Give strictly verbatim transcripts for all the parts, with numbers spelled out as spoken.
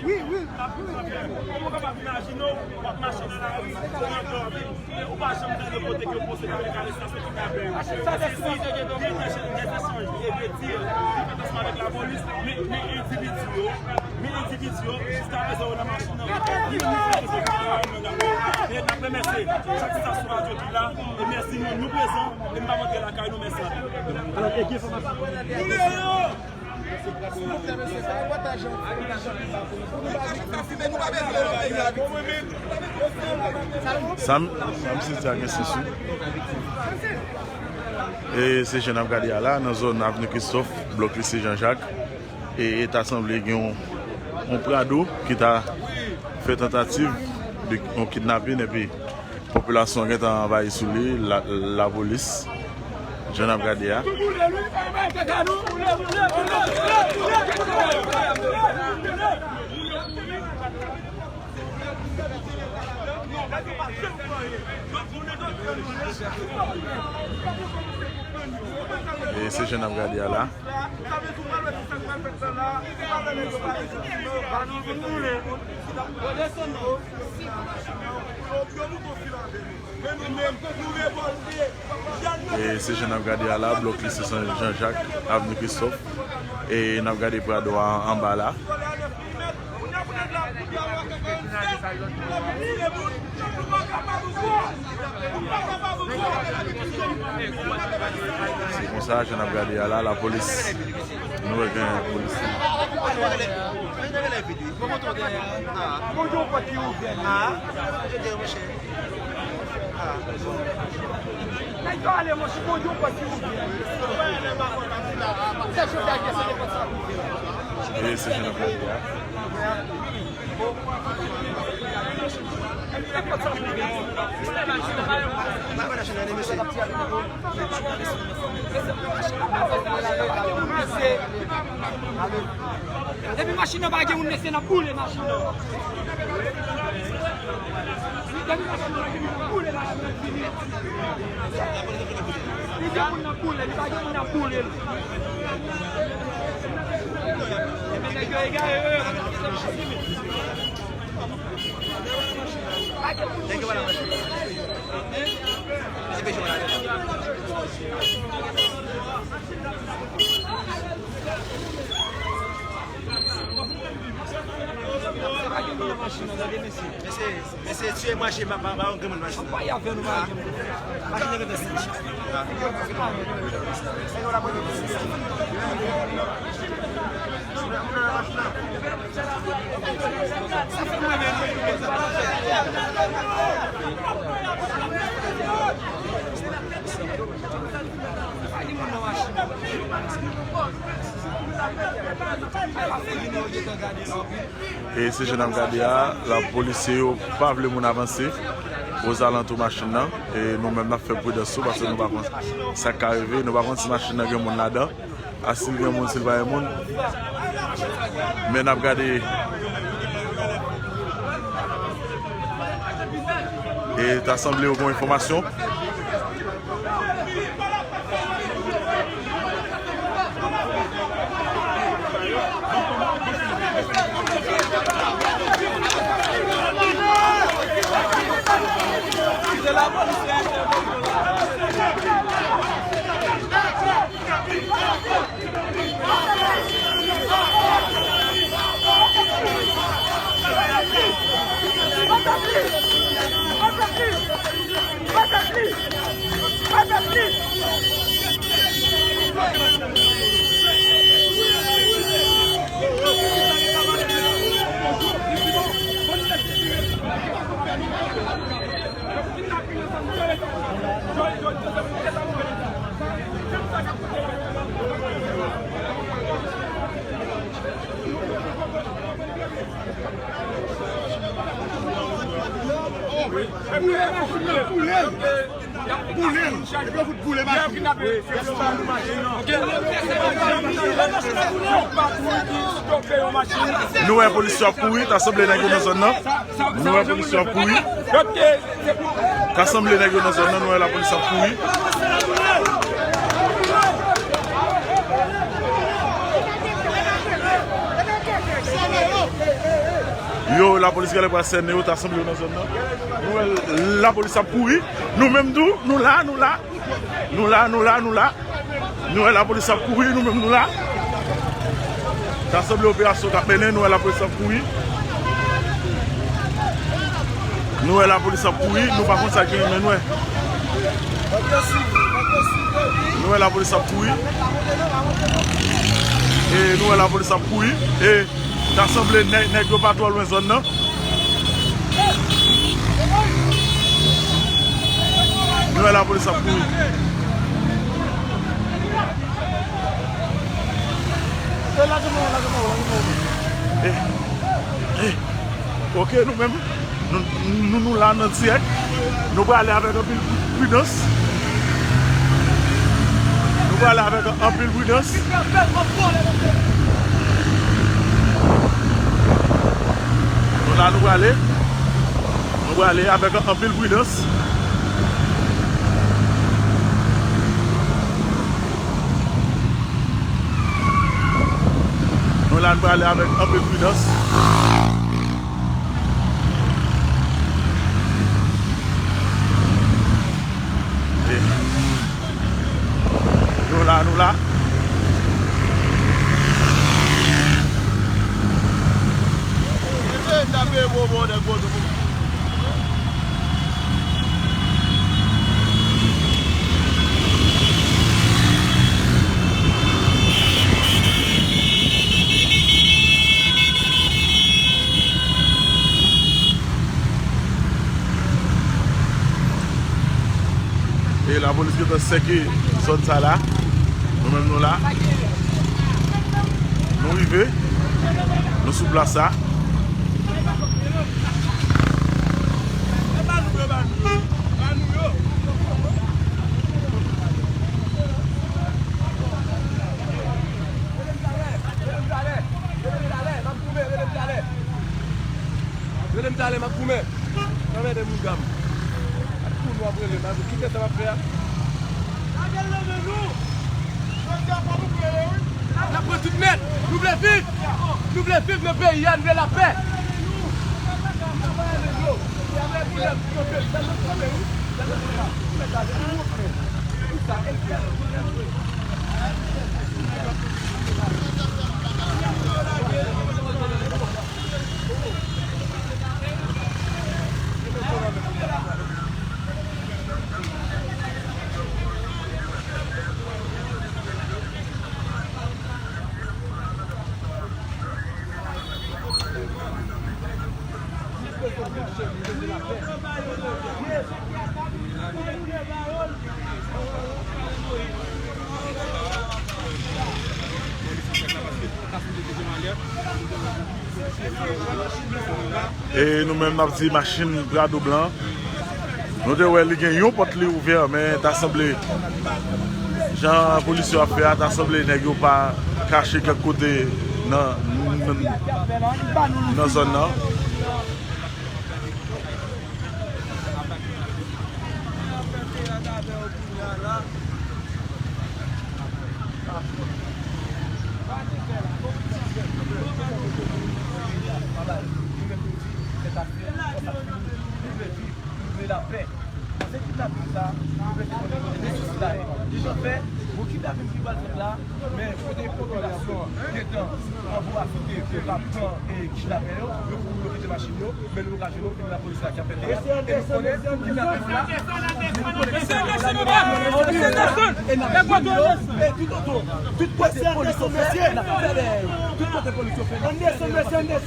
Wi, wi, wi. Kòman w kapab imajine w, w ap mache nan lari, w andòmi, men ou pa janm tande kote ke yo poze kamera arestasyon kidnapè yo. Sa se si gen de, de, de echanj e de tir ki fèt ansanm avèk lapolis, men, men endividi yo, men endividi yo, jiska prezan yo nan machin nan. Ni menm nou fè kote kamera yo nan lari. E n ap remèsye chak stasyon radyo ki la, e mèsi nou, nou prezan, e n p ap rantre lakay nou, mèsi anpil. Alò, e gen enfòmasyon. Sa m, sa m sezi ak enstitisyon. E se jan n ap gade a la, nan zòn Avni Kristòf, blòk Lise Jan Jak. E, e ta sanble gen yon, yon Prado ki ta fè tantativ de yon kidnapin, epi popilasyon an gentan anvayi sou li, la, lapolis, jan n ap gade a. E se jan n ap gade a la. E se jan n ap gade a la, blòk Lise Sen Jan Jak, Avni Kristòf. E n ap gade Prado a anba la. Se konsa, jan n ap gade a la, lapolis. Nou wè gen polisye. E se jan n ap gade a. Depi machin nan pa gen moun, mesye, n ap boule machin nan. Depi machin nan pa gen moun, n ap boule machin nan, fini. Li gen moun, n ap boule, li pa gen moun, n ap boule l. Ebyen, nèg yo egare, yo, yo. Mesye, mesye, tiye mwache, pa, pa, pa yon grenn moun machin nan. Machin nan gentan sezi. E se jan n ap gade a, la polisye yo pa vle moun avanse ozalantou machin nan. E nou menm n ap fè pridans tou, paske nou pa konn sa k ka rive, nou pa konn si machin nan gen moun ladan. A, si l gen moun, si l pa gen moun. Men n ap gade. E ta sanble yo gen enfòmasyon. Boule l, boule l, boule l. Epi yo fout boule machin. Nou wè polis yo ap kouri, ta sanble nèg yo nan zòn nan. Nou wè polis yo ap kouri. Ta sanble nèg yo nan zòn nan, nou wè lapolis ap kouri. Yo, lapolis genlè pral sènen yo, ta sanble yo nan zòn nan. Nou wè lapolis ap kouri. Nou menm tou, nou la, nou la. Nou la, nou la, nou la. Nou wè lapolis ap kouri, nou menm nou la. Ta sanble operasyon k ap mennen, nou wè lapolis ap kouri. Nou wè lapolis ap kouri, nou pa konn sa k genyen, men nou wè. Nou wè lapolis ap kouri. E nou wè lapolis ap kouri. E ta sanble nèg, nèg yo pa twò lwen zòn nan. Nou wè lapolis ap kouri. Eh, eh. Ok, nou menm, nou, nou, nou la nan dirèk. Nou prale avèk anpil pridans. Nou prale avèk anpil pridans. Nou la, nou prale. Nou prale avèk anpil pridans. Nou la, nou prale avèk anpil pridans. Nou la, nou la. E lapolis gentan sèke zòn sa la. Nou menm nou la. Nou rive. Nou sou plas sa. Rele m talè, m ap goumen. Nan men de moun gam. Ak kou nou ap rele m, ki tèt sa m ap fè a? N ap pran tout nèt. Nou vle viv. Nou vle viv nan peyi a, nou vle lapè. E nou menm n ap di machin Prado blan. Nou te wè li gen yon pòt li ouvè, men ta sanble jan polis yo ap fè a, ta sanble nèg yo pa kache kèk kote nan, nan, nan zòn nan. Lapè. Se kidnaping sa, nou vle konnen de sous la ye. Ki jan fè, bon, kidnaping ki pral fèt la, men kote popilasyon an gentan anvo afite pou kaptan e kidnapè yo, yo kouri, yo kite machin yo, men nou ka jwenn yo, e lapolis la ki ap fè travay. E nou konnen kidnaping la, nou konnen kidnaping la, e n ap jwenn yo, e tout oto, tout kote polis yo fè, n ap fè dèyè yo. Tout kote polis yo fè, n ap fè dèyè yo.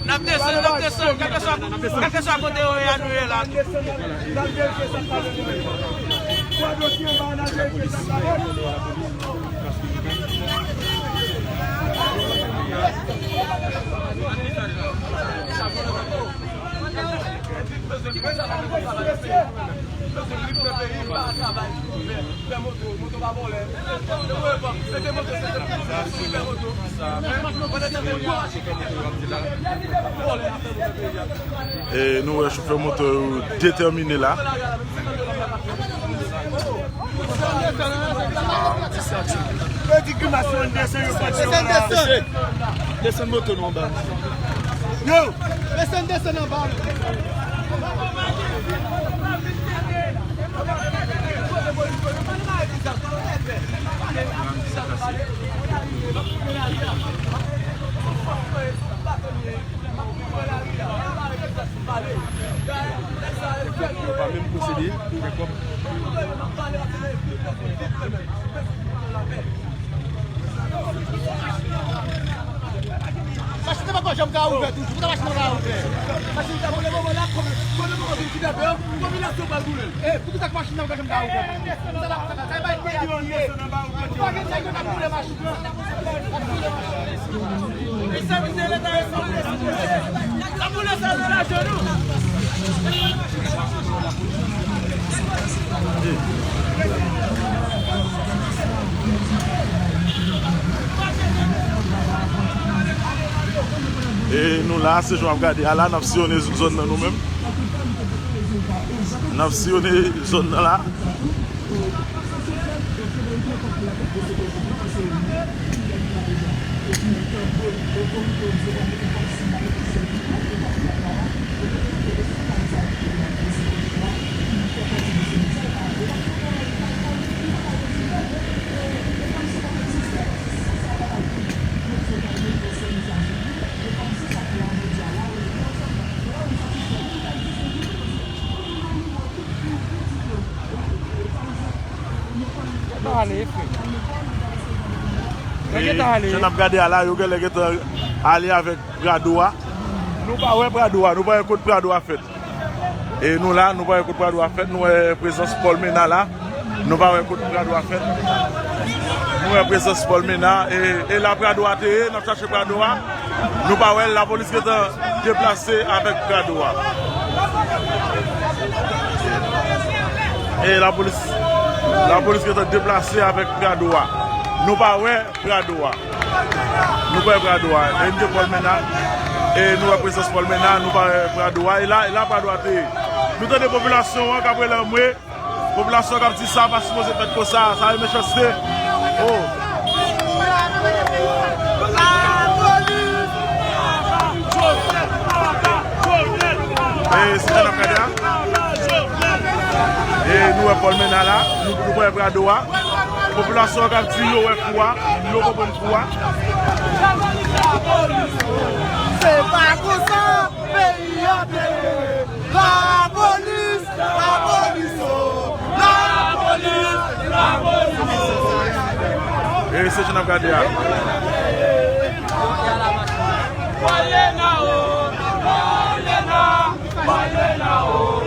N ap desann, n ap desann, kèlkeswa, kèlkeswa kote yo ye a, nou ye la tou. E nou wè chofè moto yo detèmine la. Yo di grimas yo desann, yo pran desann moto nou anba. Yo! Desann, desann anba. Yo pa menm posede, gen kòb. Machin nan pa janm ka ouvè toujou. Poukisa machin nan pa ouvè? Machin nan pa ouvè. Pou ki sa machin nan pa janm ka ouvè? Sa la, sa la, sa bay peyi a pye. Pa gen nèg yo k ap boule machin nan. E nou la, se jan w ap gade a la, n ap siyone zòn nan nou menm. N ap siyone zòn nan la. Gentan ale, frè. Gentan ale. Jan n ap gade a la, yo genlè gentan ale avèk Prado a. Nou pa wè Prado a, nou pa wè kot Prado a fèt. E nou la, nou pa wè kot Prado a fèt, nou wè prezans Paul Mena la. Nou pa wè kot Prado a fèt. Nou wè prezans Paul Mena, e, e la Prado a te ye, n ap chache Prado a. Nou pa wè l, lapolis gentan deplase avèk Prado a. E lapolis, lapolis gentan deplase avèk Prado a. Nou pa wè Prado a. Nou pa wè Prado a. E nou te Paul Mena. E nou wè prezans Paul Mena, nou pa wè Prado a. E la, e la Prado a te ye. Nou tande popilasyon an k ap rele anmwe. Popilasyon k ap di sa pa sipoze fèt konsa. Sa e mechanste. Oh. E se sa n ap gade a. E nou wè Paul Mena la, nou, nou wè Prado a. Popilasyon k ap di yo wè kou a, yo konprann kou a. Se pa konsa peyi a te ye. Lapolis, lapolis, oh, lapolis, lapolis. E se jan n ap gade a. Paul Mena, oh, Paul Mena. Se pa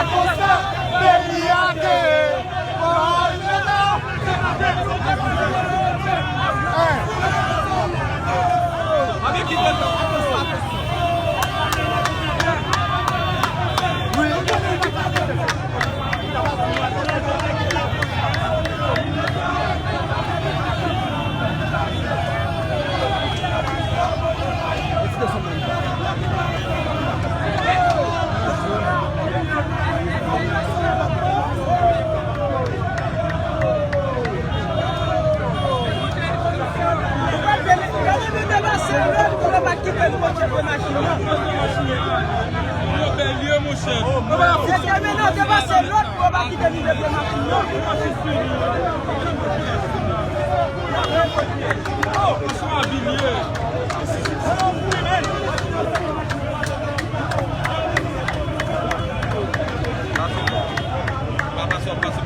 konsa peyi a te ye.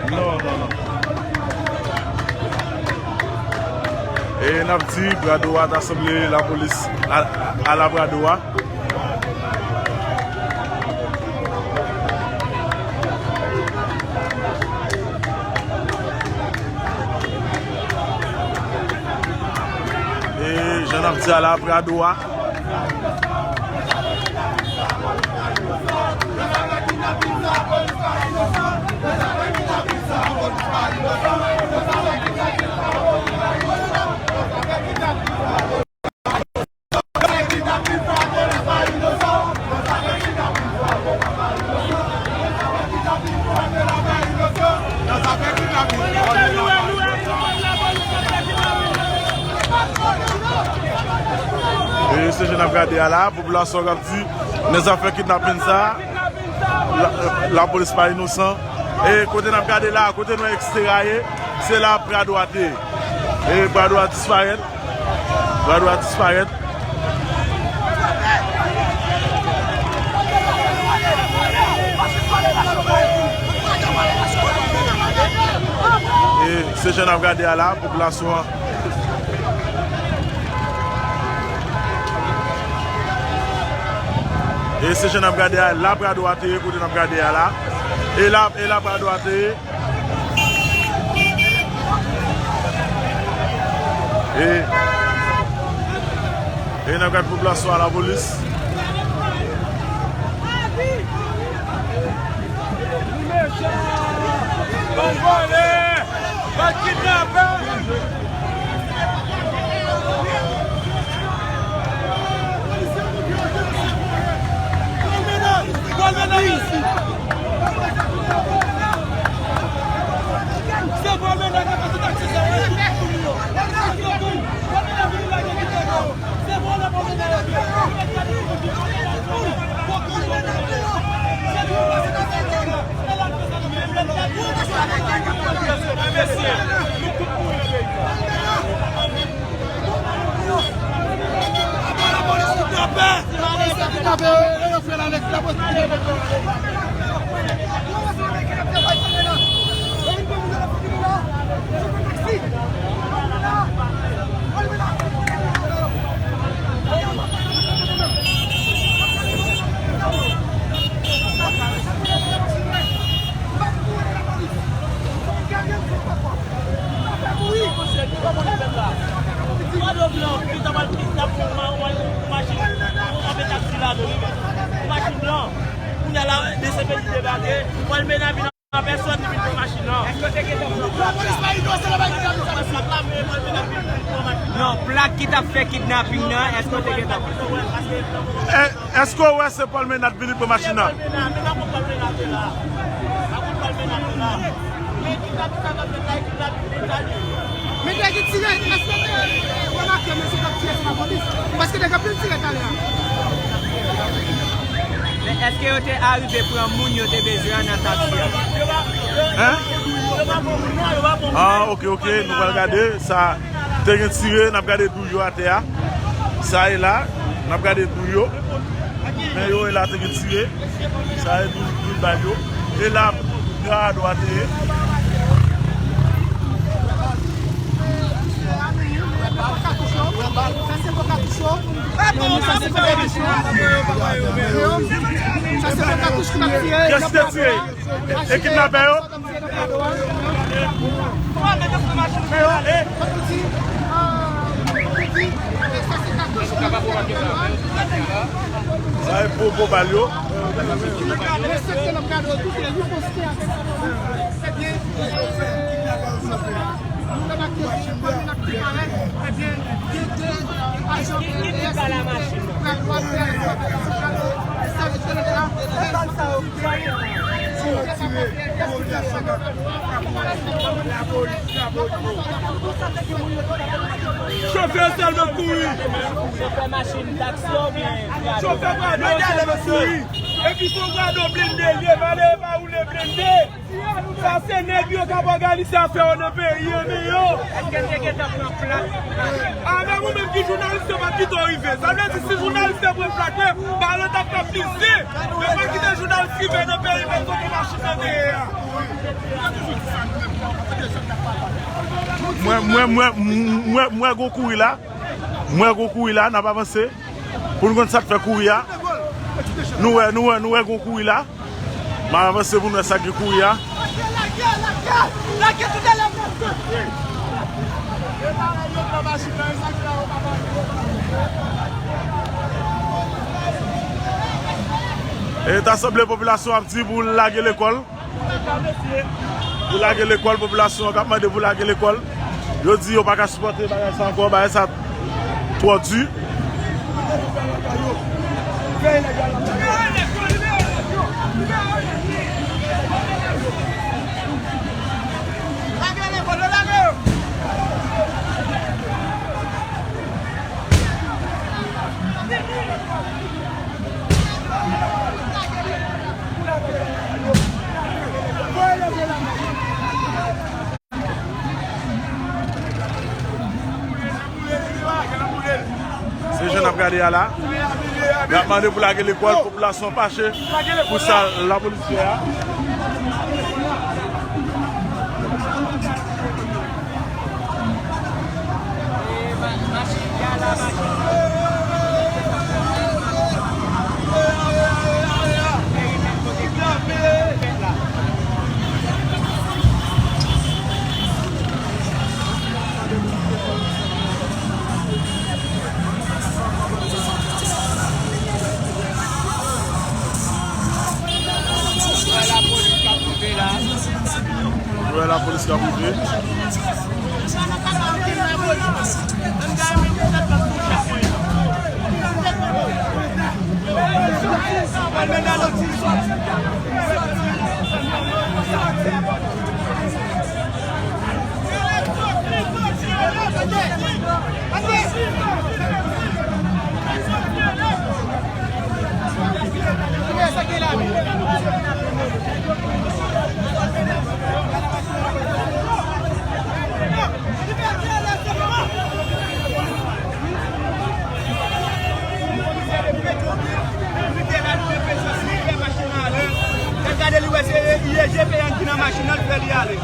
Non, non, non. E n ap di, Prado a ta sanble lapolis a, a la Prado a. Ap di a la Prado a. E se jan n ap gade a la, popilasyon k ap di nan zafè kidnapin sa, la, lapolis pa inosan. E kote n ap gade la, kote nou ekstera ye, se la Prado a te ye. E Prado a disparèt. Prado a disparèt. E se jan n ap gade a la, popilasyon an. E se jan n ap gade a, la Prado a te ye, kote n ap gade a la. E la, e la Prado a te ye. E, e n ap gade popilasyon a, lapolis. Ban vòlè! Ban kidnapè! Machin blan. Kounye a la, D C P J debake, Paul Ménard vin an pèsòn, li vin pran machin nan. Non, plak ki t ap fè kidnaping nan, èske w te gentan wè? Èske w wè se Paul Ménard vin pran machin nan? Men nèg ki tire, èske w te remake mesye k ap tire se lapolis? Paske te gen anpil tire talè a. Men èske yo te arive pran moun yo te bezwen an nan taksi a? Hein? Ah, ok, ok, nou pral gade sa. Te gen tire, n ap gade douy yo atè a. Sa e la, n ap gade douy yo. Men yo e la te gen tire. Sa e douy, douy bal yo. E la, Prado a te ye. Kiyès ki te tire? E kidnapè yo? Sa e pou, pou bal yo. Chofè sèlman kouri. Chofè machin taksi oubyen Prado? Chofè Prado sèlman kouri. Epi se yon Prado blende l ye, malere pa woule blende. Sa se nèg yo k ap òganize afè yo nan peyi an, men yo. Èske n te gentan pran plak? Avèk ou menm ki jounalis yo, pa kite w rive. Sa vle di si jounalis te pran plak la, bal yo t ap fè plis de. Yo pa kite jounalis rive nan peyi, men kote machin nan te ye a. Mwen, mwen, mwen, mwen, mwen gon kouri la. Mwen gon kouri la, n ap avanse. Pou n konn sa k fè kouri a. Nou wè, nou wè, nou wè gon kouri la. M ap avanse pou n wè sa k gen kouri a. Lage, lage, lage, lage tout elèv nan sant. E ta sanble popilasyon ap di pou lage lekòl. Pou lage lekòl, popilasyon an k ap mande pou lage lekòl. Yo di yo pa ka sipòte bagay sa ankò, bagay sa twò di. Se jan n ap gade a la. Y ap mande pou lage lekòl, popilasyon fache pou sa lapolis fè a. Wè lapolis k ap rive. Gade li wè se I G P an ki nan machin nan, l fè li ale.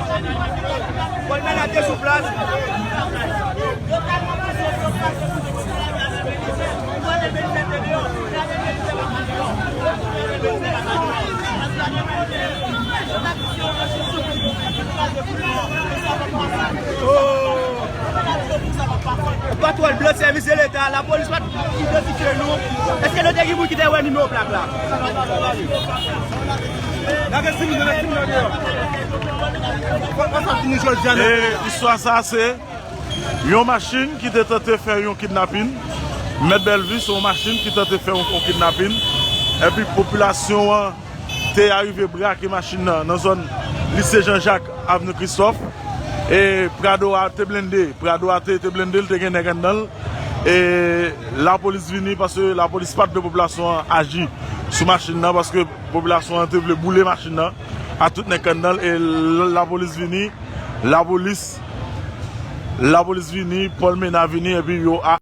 Bon, l menase sou plas. Patwòl blan, sèvis de Leta, lapolis pa t idantifye nou. Èske nou te gen moun ki te wè nimewo plak la? E istwa sa se yon machin ki te tante fè yon kidnapin. Mèt Bèlvi, se yon machin ki tante fè yon, yon kidnapin. Epi popilasyon an te arive brake machin nan nan zòn Lise Jan Jak, Avni Kristòf. E Prado a te blende, Prado a te, te blende, l te gen nèg anndan l. E lapolis vini paske lapolis pa t vle popilasyon an aji sou machin nan paske popilasyon an te vle boule machin nan a tout nèg k anndan l. E l-, lapolis vini, lapolis, lapolis vini, Paul Mena vini epi yo a-